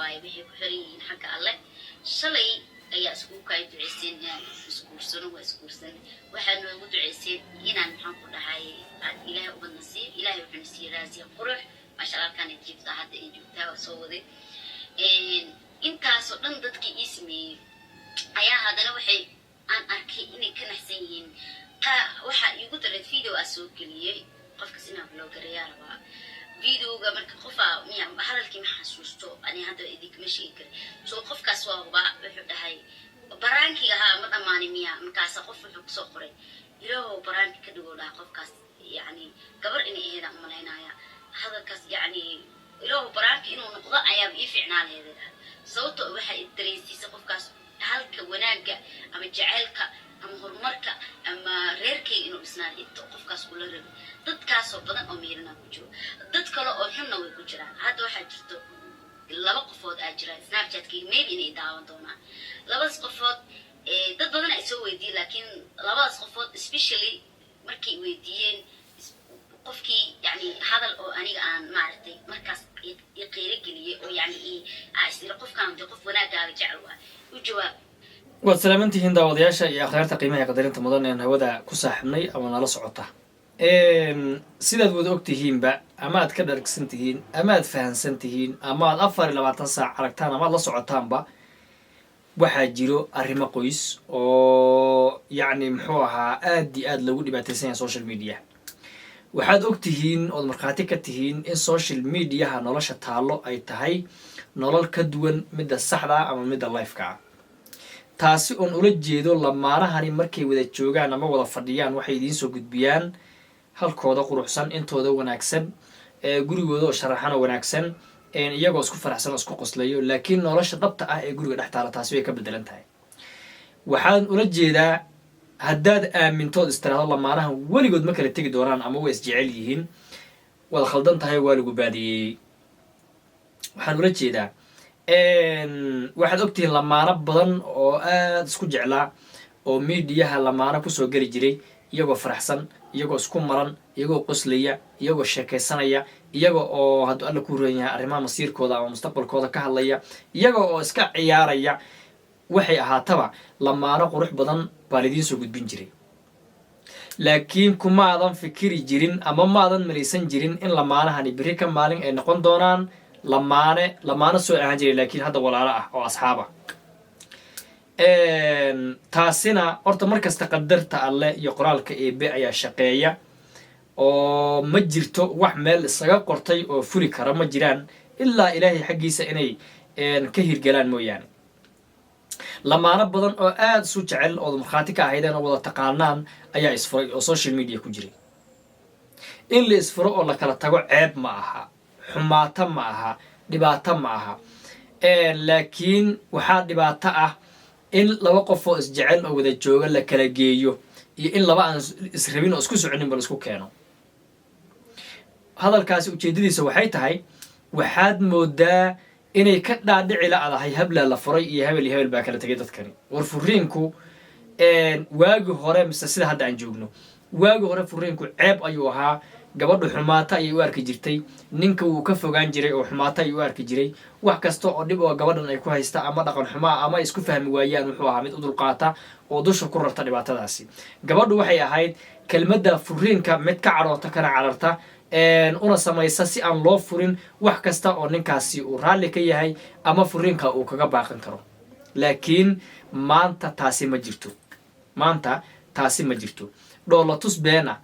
Waaye waxay ku xiran yihiin xagga Alle. Shalay ayaa iskugu kaay duceyseen inaan isguursano, waa isguursan. Waxaa noogu duceyseen inaan, maxaan ku dhahay, aan Ilaahay ubad nasiib. Ilaahay wuxuu nasiiyey Raasiya qurux, maasha Allah. Halkaan ay jiiftaa hadda, ay joogtaa, waa soo waday. Intaasoo dhan dadkii ii sameeyey ayaa haddana waxay aan arkay inay ka naxsan yihiin. Waxaa iigu dareed video aa soo geliyey, qofkas inaan vlog gareeyaa rabaa videoga. Marka qofaa miya hadalkii ma xasuusto ani hadda, idinkama sheegi kara. So qofkaas waa hubaa, wuxuu dhahay: "Prankiga haa ma dhammaani miya?" Markaasa qof wuxuu kusoo qoray: "Ilaahow pranki ka dhigow," dhaha qofkaas. Yacni gabar inay aheedaan umalaynaya hadalkaas. Yacni "Ilaahow pranki inuu noqdo ayaaba ii fiicnaa laheeda," dhaha. Sababto waxay dareensiisay qofkaas halka wanaagga ama jaceylka ama horumarka ama reerkayga inuu dhisnaan inta qofkaas ula rabay. Dadkaasoo badan oo miirana ku jiro, dad kale oo xunna way ku jiraan. Hadda waxaa jirto laba qofood aa jiraan Snapchatkayga, maybe inay daawan doonaan labadaas qofood. Dad badan ay soo weydiiyeen, laakiin labadaas qofood especially markay weydiiyeen, qofkii yani hadal oo aniga aan maaragtay markaas i qiiro geliyey oo yani aa is iri qofkaan de qof wanaagaaga jecel waa u jawaab. Waad salaamantihiin daawadayaasha iyo akhyaarta qiimaha iyo qadarinta mudan een hawada ku saaxiibnay ama nala socota. Sidaad wada og tihiinba, ama aad ka dharagsan tihiin, ama aad fahansan tihiin, ama aad 24 saac aragtaan, ama aad la socotaanba, waxaa jiro arrimo qoys oo yacni muxuu ahaa aad iyo aad loogu dhibaataysan yahay social media. Waxaad og tihiin ood markhaati ka tihiin in social mediaha nolosha taallo ay tahay nolol ka duwan midda saxda ah ama midda lifeka ah. Taasi oon ula jeedo, lamaanahani markay wada joogaan ama wada fadhiyaan, waxay idiin soo gudbiyaan halkooda quruxsan, intooda wanaagsan, gurigooda oo sharaxan oo wanaagsan, iyagoo isku faraxsan oo isku qoslayo. Laakiin nolosha dhabta ah ee guriga dhex taala taasi way ka bedelan tahay. Waxaan ula jeedaa, haddaad aamintood istiraahdo lamaanahan weligood ma kala tegi doonaan ama way isjecel yihiin, waad khaldan tahay, waa lagu baadiyeeyey. Waxaan ula jeedaa, waxaad ogtihiin lamaano badan oo aada isku jeclaa oo miidiyaha lamaano kusoo geli jiray, iyagoo faraxsan, iyagoo isku maran, iyagoo qoslaya, iyagoo sheekaysanaya, iyaga oo hadduu Alla ku ran yahay arrimaha masiirkooda ama mustaqbalkooda ka hadlaya, iyaga oo iska ciyaaraya. Waxay ahaataba, lamaano qurux badan baa laidiin soo gudbin jiray, laakiin kumaadan fikiri jirin ama maadan malaysan jirin in lamaanahani beri ka maalin ay noqon doonaan lamaane lamaano soo ahaan jiray, laakiin hadda walaalo ah oo asxaab ah. Taasina horta markasta qadarta Alle iyo qoraalka Eebe ayaa shaqeeya, oo ma jirto wax meel isaga qortay oo fuli kara, ma jiraan, ilaa Ilaahay xaggiisa inay ka hirgalaan mooyaane. Lamaano badan oo aada isu jecel ood markhaati ka ahaydeen oo wada taqaanaan ayaa isfuray oo social media ku jiray. In la isfuro oo la kala tago ceeb ma aha, xumaato ma aha, dhibaato ma aha. Laakiin waxaa dhibaato ah in laba qof oo isjecel oo wada jooga la kala geeyo, iyo in laba aan israbin oo isku soconin ba la isku keeno. Hadalkaasi ujeeddadiisa waxay tahay, waxaad moodaa inay ka dhaadhici la'dahay hablaa la furay iyo hebel iyo hebel baa kala tegay dadkani. War furiinku waagi hore mise sida hadda aan joogno? Waagi hore furiinku ceeb ayuu ahaa. Gabadhu xumaato ayay u arki jirtay, ninka wuu ka fogaan jiray oo xumaato ayuu u arki jiray. Wax kasta oo dhib oo gabadhan ay ku haysta ama dhaqan xumaa ama isku fahmi waayaan, wuxuu ahaa mid u dulqaata oo dusha ku rarta dhibaatadaasi. Gabadhu waxay ahayd kelmadda furiinka mid ka cadhoota kana cararta, una samaysa si aan loo furin wax kasta oo ninkaasi uu raalli ka yahay ama furiinka uu kaga baaqan karo. Laakiin maanta taasi ma jirto, maanta taasi ma jirto. Dhoolatus been ah,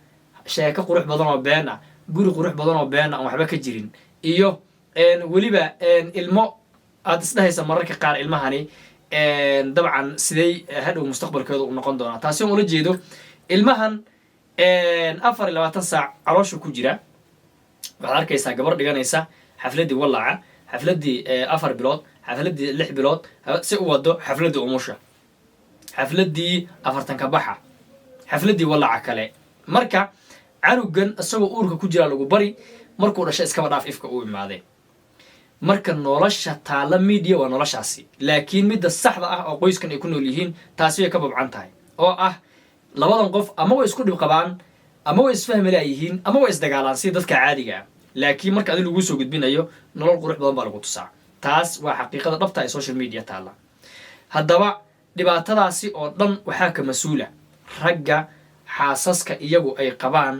sheeko qurux badan oo been ah, guri qurux badan oo been ah aan waxba ka jirin, iyo weliba ilmo aad isdhahaysa mararka qaar ilmahani dabcan sidey hadhow mustaqbalkeedu u noqon doonaa. Taasi oon ula jeedo, ilmahan 24 saac caloosha ku jira, waxaad arkaysaa gabar dhiganaysa xafladdii walaaca, xafladdii 4 bilood, xafladdii 6 bilood, si u wado xafladdii umusha, xafladdii afartanka baxa, xafladdii walaaca kale. Marka canugan isagoo uurka ku jiraa lagu bari, markuu dhasho iskaba dhaaf ifka uu imaadee. Marka nolosha taalla media waa noloshaasi, laakiin midda saxda ah oo qoyskan ay ku nool yihiin taasi way ka babcan tahay, oo ah labadan qof ama way isku dhib qabaan, ama way isfahmi laayihiin, ama way isdagaalaan sida dadka caadiga ah. Laakiin marka adi laguu soo gudbinayo, nolol qurux badan baa lagu tusaa. Taas waa xaqiiqada dhabta ee social media taalla. Haddaba dhibaatadaasi oo dhan waxaa ka mas-uula ragga xaasaska iyagu ay qabaan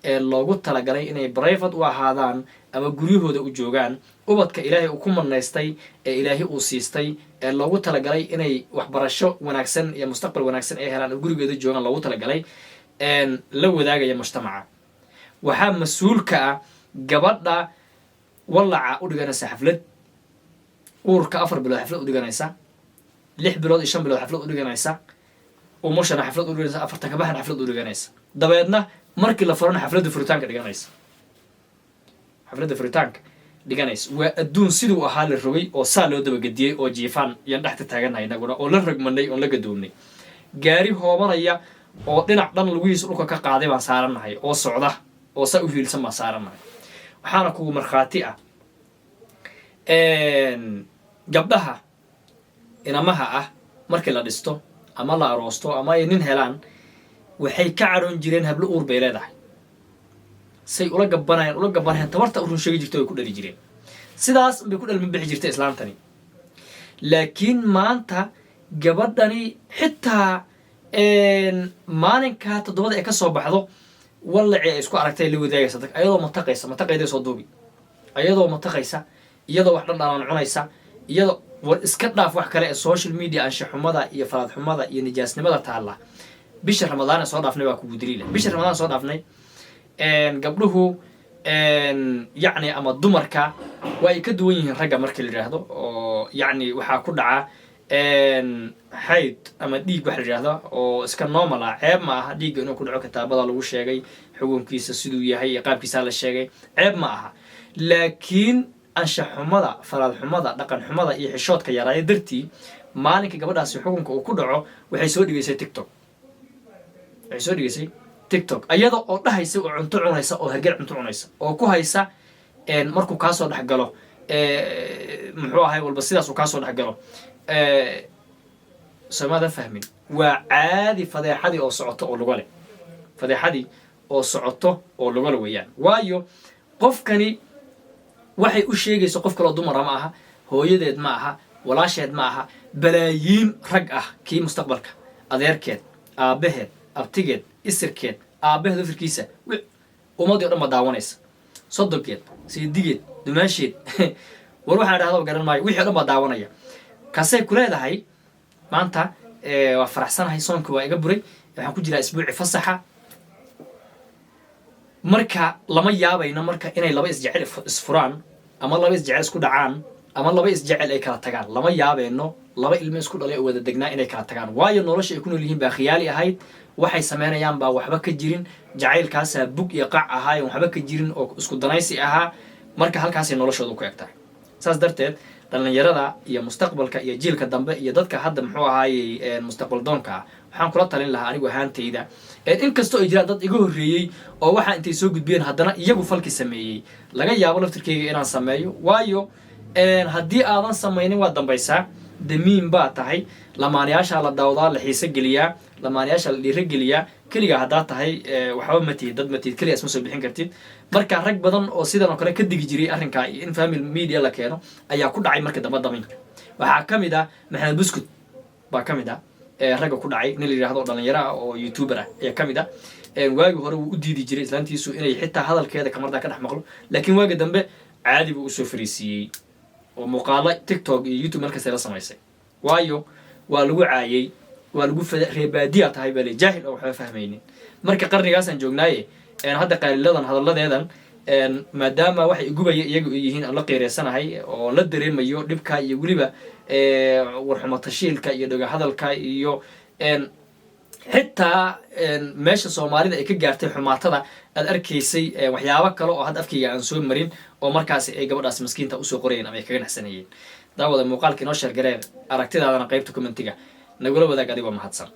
ee loogu talagalay inay private u ahaadaan ama guryahooda u joogaan, ubadka Ilaahay uu ku manaystay ee Ilaahay uu siistay ee loogu talagalay inay waxbarasho wanaagsan iyo mustaqbal wanaagsan ay helaan oo gurigeeda joogaan loogu talagalay, la wadaagaya mujtamaca. Waxaa mas-uulka ah gabadha wallaca u dhiganaysa xaflad, uurka 4 bilood xaflad u dhiganaysa, 6 bilood iyo 5 bilood xaflad u dhiganaysa, umushana xaflad u dhiganaysa, afartan kabaxan xaflad u dhiganaysa, dabeedna markii la furana xafladda furitaanka dhiganaysa, xafladda furitaanka dhiganaysa. Waa adduun siduu ahaa la rogay oo saa loo dabagediyey oo jiifaan yaan dhexta taagannahay inaguna oo la rogmanay oon la gadoomnay. Gaari hoobanaya oo dhinac dhan lugihiisa dhulka ka qaaday baan saarannahay oo socda oo saa u hiilsan baan saarannahay. Waxaana kugu markhaati ah gabdhaha inamaha ah markii la dhisto ama la aroosto ama ay nin helaan, waxay ka cadhoon jireen hablo uur bay leedahay. Say ula gabanayaan, ula gabanayaan, tabarta u run sheegi jirta, way ku dhali jireen. Sidaas bay ku dhalma bixi jirtay islaantani. Laakiin maanta gabadhani xitaa maalinkaa toddobada ee ka soo baxdo wallacii ay isku aragtay la wadaagaysa dadka, ayadoo mataqaysa, mataqayday soo duubi, ayadoo mataqaysa, iyadoo wax dhan dhalaan cunaysa, iyadoo war iska dhaaf wax kale ee social media anshaxumada iyo falaadxumada iyo nijaasnimada taalla. Bisha Ramadaan ee soo dhaafnay baa kugu daliila. Bisha Ramadaan soo dhaafnay, gabdhuhu yacni ama dumarka waa ay ka duwan yihiin ragga marka la yidhaahdo, oo yacni waxaa ku dhaca xayd ama dhiig waxa la yidhahdo oo iska normal ah. Ceeb ma aha dhiigga inuu ku dhaco, kitaabada lagu sheegay, xukunkiisa siduu yahay iyo qaabkiisaa la sheegay, ceeb ma aha. Laakiin anshaxxumada, falaadxumada, dhaqan xumada iyo xishoodka yaraayo dartii, maalinka gabadhaasi xukunka uu ku dhaco waxay soo dhigaysay TikTok, waxay soo dhigaysay TikTok iyada oo dhahaysa oo cunto cunaysa oo herger cunto cunaysa oo ku haysa markuu kaasoo dhex galo, muxuu ahay, walba sidaas uu kaasoo dhex galo. Soomaadan fahmin? Waa caadi, fadeexadii oo socoto oo luga leh, fadeexadii oo socoto oo lugale weeyaan. Waayo, qofkani waxay u sheegayso qof kaloo dumara ma aha, hooyadeed ma aha, walaasheed ma aha, balaayiin rag ah, kii mustaqbalka, adeerkeed, aabbaheed, abtigeed, isirkeed, aabbaheed afirkiisa, ummadii o dhan ba daawanaysa, sodonkeed, seedigeed, dumaasheed, war waxaan idhahdaba garan maayo, wixii o dhan baa daawanaya. Kaasay ku leedahay maanta waa faraxsanahay, soonka waa iga buray, waxaan ku jiraa isbuuci fasaxa. Marka lama yaabayno marka inay laba isjecel isfuraan ama laba isjecel isku dhacaan ama laba isjecel ay kala tagaan. Lama yaabayno laba ilmo isku dhalay oo wada degnaa inay kala tagaan, waayo nolosha ay ku nool yihiin baa khiyaali ahayd, waxay samaynayaan baa waxba ka jirin, jacaylkaasaa bug iyo qac ahaa oon waxba ka jirin oo isku danaysi ahaa. Marka halkaasay noloshooda ku eg tahay. Saas darteed dhallinyarada iyo mustaqbalka iyo jiilka dambe iyo dadka hadda, muxuu ahaayey, mustaqbal doonka ah, waxaan kula talin lahaa anigu ahaantayda, inkastoo ay jiraan dad iga horreeyey oo waxaa intay soo gudbiyeen haddana iyagu falki sameeyey, laga yaabo laftirkeyga inaan sameeyo. Waayo, haddii aadan samaynin waa dambaysaa, damiin baa tahay. Lamaanayaashaa la daawdaa, la xiise geliyaa, lamaanayaasha la dhiiro geliyaa. Keligaa haddaa tahay waxba ma tihid, dad ma tihid, keligaa isma soo bixin kartid. Marka rag badan oo sidan oo kale ka digi jiray arrinkaa in family media la keeno ayaa ku dhacay marka dambe daminka. Waxaa ka mid ah Maxamed Buskud baa ka mid ah ragga ku dhacay. Nin la yidhahdo dhalinyaro ah oo YouTuber ah ayaa ka mid ah. Waagi hore wuu u diidi jiray islaantiisu inay xitaa hadalkeeda kamardaa ka dhex maqlo, laakiin waagi dambe caadi buu usoo fariisiiyey oo muuqaalo TikTok iyo YouTube markasta la samaysay. Waayo, waa lagu caayey, waa lagu reebaadiya tahay baa le, jaahil oo waxba fahmaynin. Marka qarnigaasaan joognaaye, hadda qaaliladan hadalladeedan, maadaama waxay igubaya iyagu ay yihiin, aan la qiireysanahay oo la dareemayo dhibka iyo weliba warxumo tashiilka iyo dhoga hadalka iyo xitaa meesha Soomaalida ay ka gaartay xumaatada aad arkaysay, waxyaabo kale oo hadda afkayga aan soo marin oo markaasi ay gabadhaas maskiinta usoo qorayeen ama ay kaga naxsanayeen. Daawada, muuqaalka inoo share garee, aragtidaadana qaybta commentiga nagula wadaag adigoo mahadsan.